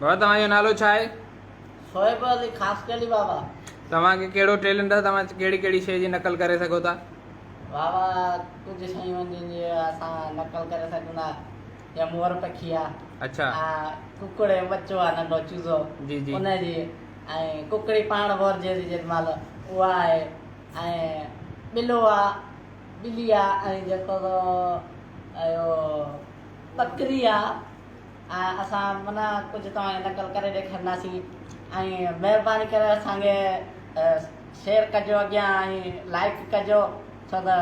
بابا توهان جو نالو ڇا آهي؟ شعيب علي خاصخيلي بابا. توهان کي ڪهڙو ٽيلنٽ آهي توهان ڪهڙي ڪهڙي شيء جي نقل ڪري سگهو ٿا؟ بابا ڪجهه شيون آهن جن جي اسان نقل ڪري سگهون ٿا جيئن مور پکي آ. اڇا. ڪڪڙ جو ٻچو آ ننڍو چوزو. جي جي. ان جي ۽ ڪڪڙي پاڻ ڀورجي ٿي جيڏي مهل اها آهي ۽ ٻلو آ ٻلي آ ۽ جيڪو سو اهو ٻڪري آ. ۽ اسان معنيٰ ڪجهه توهان کي نقل ڪري ڏيکارينداسين ۽ مهرباني ڪري اسان کي شيئر ڪجو اڳيان ۽ لائڪ ڪجو ڇو ته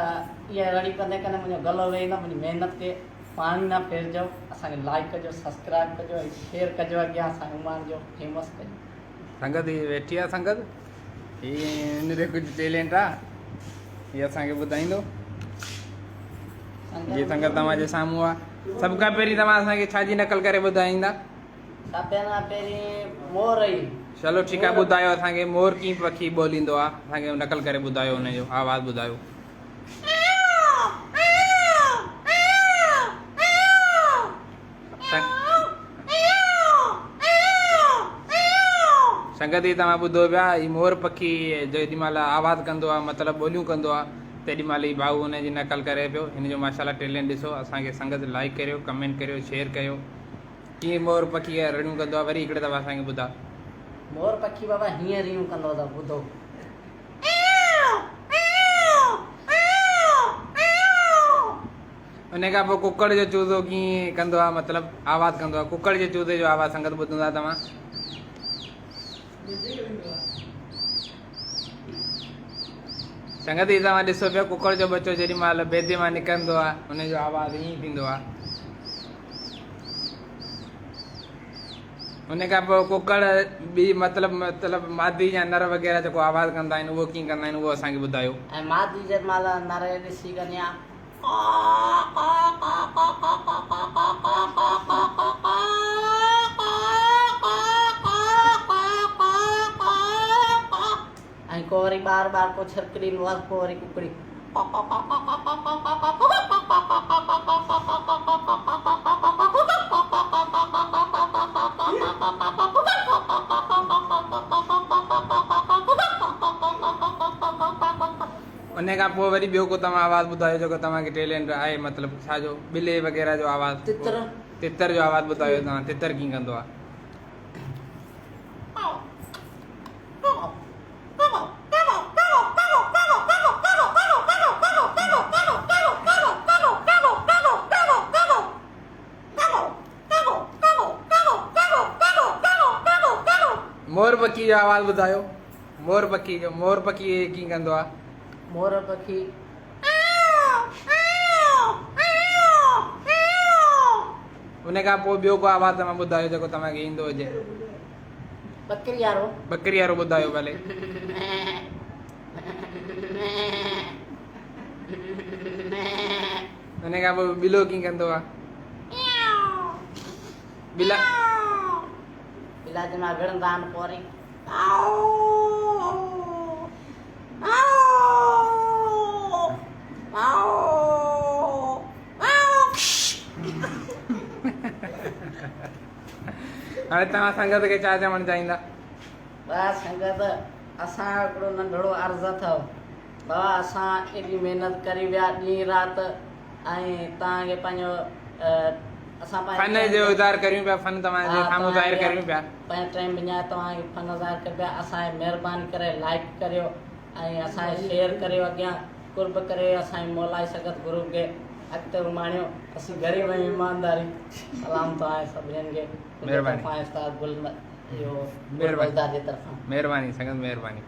اهي رڙي ڪندي ڪندي منهنجو گلو ويهي ويندو منهنجي محنت تي پاڻي نه ڦيرجو اسان کي لائڪ ڪجو سبسڪرائب ڪجو ۽ شيئر ڪجو اڳيان اسان کي اماڻجو فيمس ڪجو. سنگت هي ويٺي آ سنگت هي هن تي ڪجهه ٽيلنٽ آ هي اسان کي ٻڌائيندو جي سنگت توهان جي سامهون آ سڀ کان پهرين توهان اسان کي ڇا جي نقل ڪري ٻڌائيندا؟ سڀ کان پهرين مور ئي. چلو ٺيڪ آ ٻڌايو اسان کي مور ڪيئن پکي ٻوليندو آ اسان کي نقل ڪري ٻڌايو ان جو آواز ٻڌايو. سنگت هي توهان ٻڌو پيا هي مور پکي جيڏي مهل آواز ڪندو آ مطلب ٻوليون ڪندو آ تيڏي مهل هي ڀائو ان جي نقل ڪري پيو هن جو ماشاءالله ٽيلنٽ ڏسو اسان کي سنگت لائيڪ ڪريو ڪمينٽ ڪريو شيئر ڪيو ڪيئن مور پکي رڙيون ڪندو آ وري هڪڙي دفعا اسان کي ٻڌا. مور پکي بابا هيئن ريون ڪندو اٿو ٻڌو. ان کان پوء ڪڪڙ جو چوزو ڪيئن ڪندو آ مطلب آواز ڪندو آ ڪڪڙ جي چوزي جو آواز سنگت ٻڌندا توهان. سنگت هي توهان ڏسو پيا ڪڪڙ جو ٻچو جيڏي مهل بيدي مان نڪرندو آ ان جو آواز ائين ٿيندو آ. ان کان پوء ڪڪڙ ٻي مطلب مطلب مادي يا نر وغيره جيڪو آواز ڪندا آهن اهو ڪيئن ڪندا آهن اهو اسان کي ٻڌايو. ۽ مادي جيڏي مهل نر ڏسي ڪندي آ. ۽ ڪو وري ٻار ٻار ڪو ڇرڪ ڏيندو آهي ڪو وري ڪڪڙي. انهي کان پوء وري ٻيو ڪو توهان آواز ٻڌايو جيڪو توهان کي ٽيلنٽ آهي مطلب ڇا جو ٻلي وغيره جو آواز. تتر. تتر جو آواز ٻڌايو توهان تتر ڪيئن ڪندو آهي. مور پکي جو آواز ٻڌايو مور پکي جو مور پکي ڪيئن ڪندو آهي. مور پکي. ان کان پوء ٻيو ڪو آواز توهان ٻڌايو جيڪو توهان کي ايندو هجي. ٻڪري وارو. ٻڪري وارو ٻڌايو ڀلي. ان کان پوء ٻلو ڪيئن ڪندو آهي. ٻلا. ٻلا جنهن مهل وڙهندا آهن پوء وري. هاڻي توهان سنگت کي ڇا چوڻ چاهيندا؟ بس سنگت اسان جو هڪڙو ننڍڙو عرض اٿو بابا اسان ايڏي محنت ڪري ويا ڏينهن رات ۽ توهان کي پنهنجو اسان فن جو اظهار ڪريون پيا فن توهان جي سامهون ظاهر ڪريون پيا پنهنجو ٽائيم وڃائي توهان کي فن ظاهر ڪريون پيا اسان کي مهرباني ڪري لائڪ ڪريو ۽ اسان کي شيئر ڪريو اڳيان قرب ڪري اسان جي مولائي سگت گروپ کي اڳتي اماڻيو اسين غريب آهيون ايمانداري سلام توهان جي سڀني کي منهنجي طرفان استاد گل اهو گل بزدار جي طرفان مهرباني سنگت مهرباني.